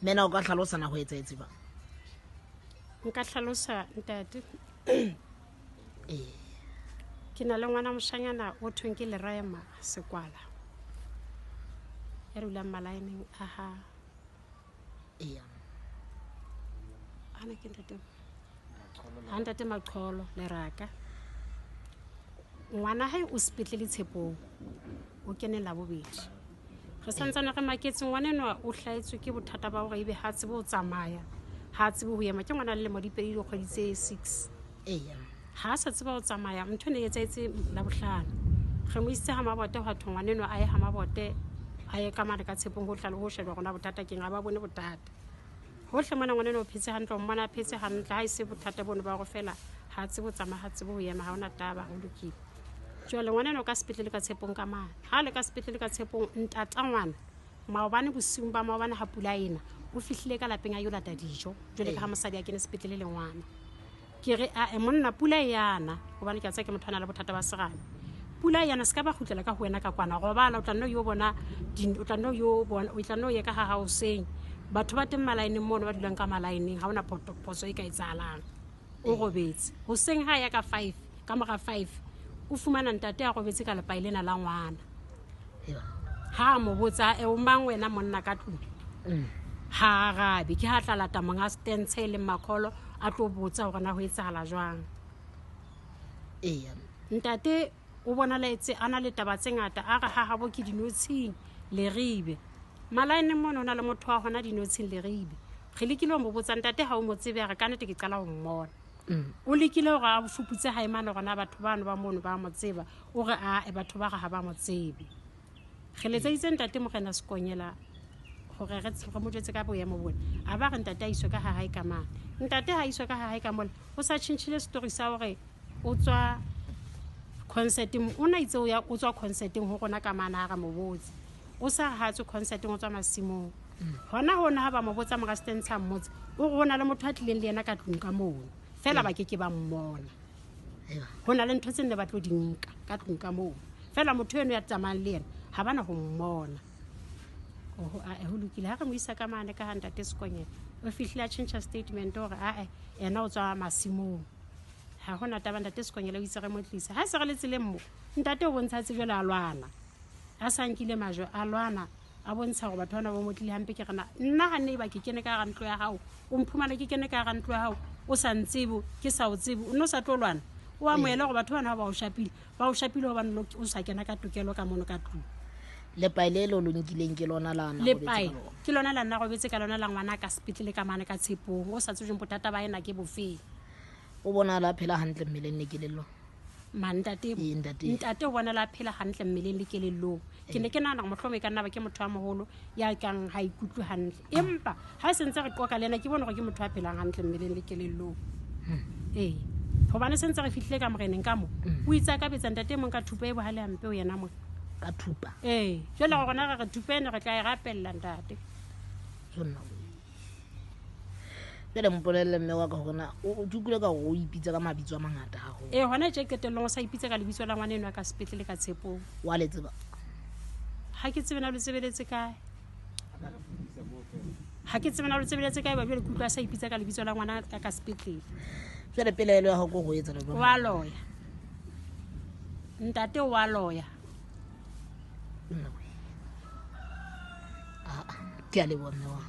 Mme na o ka hlalosa na ho etsahetse jwang? Nka hlalosa ntate. Ee. Ke na le ngwana moshanyana o thweng ke Lerema Sekwala. Ya dulang malaeneng a ha. Eya. Ana ke ntate. Ha ntate Maqholo Leraka. Ngwana hae o sepetlele Tshepong. O kene Labobedi. Re santsane re maketse ngwana enwa o hlahetswe ke bothata ba hore ebe ha tsebe ho tsamaya, ha tsebe ho ema. Ke ngwana lilemo di pedi dikgwedi tse 6. Eya. Ha a sa tseba ho tsamaya, ntho e ne e etsahetse Labohlano. Re mo isitse ha Mabote hwa thwe ngwana enwa a ye ha Mabote, a ye ka mane ka Tshepong ho hlalo ho shejwa hore na bothata keng, ha ba bone bothata. Hohle mona ngwana enwa o phetse hantle, o mmona a phetse hantle, ha e se bothata bono ba hore feela ha tsebe ho tsamaya, ha tsebe ho ema, ha hona taba, ho lokile. Jwale ngwana enwa o ka sepetlele ka Tshepong ka mane. Ha le ka sepetlele ka Tshepong, ntata ngwana maobane bosiung ba maobane ha pula ena, o fihlile ka lapeng a yo lata dijo. Jwale ka ha mosadi a kene sepetlele le ngwana. Ke re, ae monna, pula e yana, hobane ke a tseba ke motho a nang le bothata ba serame. Pula e yana, se ka ba kgutlela ka ho wena ka kwana, robala, o tla nno yo bona o tla nno yo bona, o tla nno ye ka ha hao hoseng. Batho ba teng malaeneng mono, ba dulang ka malaeneng, ha hona phoso e ka etsahalang. O robetse. Hoseng ha ya ka 5, ka mora 5, o fumana ntate a robetse ka lepae lena la ngwana. Ha a mo botsa, e o mang wena monna ka tlung? Ha a arabe. Ke ha tla lata monga stentshe e leng Makholo, a tlo botsa hore na ho etsahala jwang. Eya. Ntate o bonalaetse a na le taba tse ngata, a re ha habo ke dinotshing Leribe. Malaeneng mono ho na le motho wa hona dinotshing Leribe. Re lekile ho mo botsa, ntate ha o mo tsebe, a re ka nnete ke qala ho mmona. O lekile hore a fuputse hae mane hore na batho bano ba mono ba mo tseba. O re ae, batho ba re ha ba mo tsebe. Re letseditse ntate Morena Sekonyela hore re mo jwetse ka boemo bona. A ba re ntate a iswe ka ha hae ka mane. Ntate ha iswe ka ha hae ka mole, o sa tjhentjhile story sa hore o tswa concerteng. O na itse o ya, o tswa concerteng ho rona ka mane ha re mo botse. O sa ha tswe concerteng, o tswa masimong. Hona hona ha ba mo botsa mora Stentsha mmotse, o re ho na le motho a tlileng le yena ka tlung ka mono. Feela ba ke ke ba mmona. Ho na le ntho tse nne ba tlo di nka ka tlung ka moo. Feela motho eno ya tsamayang le yena ha bana ho mmona. Oho, ae, ho lokile. Ha re mo isa ka mane ka ha ntate Sekonyela, o fihlile a tjhentjha statement hore ae, yena o tswa masimong. Ha hona taba, ntate Sekonyela o itse re mo tlise. Ha se re le tseleng mo, ntate o bontsha tse jwale a lwana. A sa nkile majwe a lwana, a bontsha hore batho bana ba mo tlile hampe. Ke re na, nna ha nne eba ke kene ka hara ntlo ya hao, o mphumana ke kene ka hara ntlo ya hao, o sa ntsebe, ke sa o tsebe, o no sa tlo lwana. O amohele hore batho bana ha ba o shapile, ba o shapile hobane o sa kena ka tokelo ka mono ka tlung. Lepae le lo nkileng ke lona la nna Lepae robetse ka lona. ke lona la nna robetse ka lona la ngwana ka sepetlele ka mane ka Tshepong. O sa tsejweng bothata ba ena ke bofeng. O bonala a phela hantle mmeleng le kelellong. Ma ntate, Ee, ntate. Ntate o bonala a phela hantle mmeleng le kelellong. Ke ne ke nahana hore mohlomong e ka nna ba ke motho a moholo ya kang ha ikutlwe hantle. Empa ha se ntse re qoqa le yena ke bone hore ke motho a phelang hantle mmeleng le kelellong. Ee. Hobane se ntse re fihlile ka moreneng ka mo. O itse a ka betsa ntate e mong ka thupa e bohale hampe ho yena mona. Ka thupa? Ee. Jwale rona re re thupa ena re tla e rapella ntate. Jonna. Jwale mpolelle mme wa ka hore na o utlwile ka hore o ipitsa ka mabitso a mangata haholo. Ee, hona tje qetellong o sa ipitsa ka lebitso la ngwana enwa ka sepetlele ka Tshepong. Wa le tseba? Ha ke tsebe na lo tsebeletse kae. Ha ke tsebe na lo tsebeletse kae, ba jwale ke utlwa a sa ipitsa ka lebitso la ngwana ka sepetlele. Jwale pelaelo ya hao ke ho etsa jwang? Wa loya. Ntate wa loya. Ah, ke a leboha mme wa.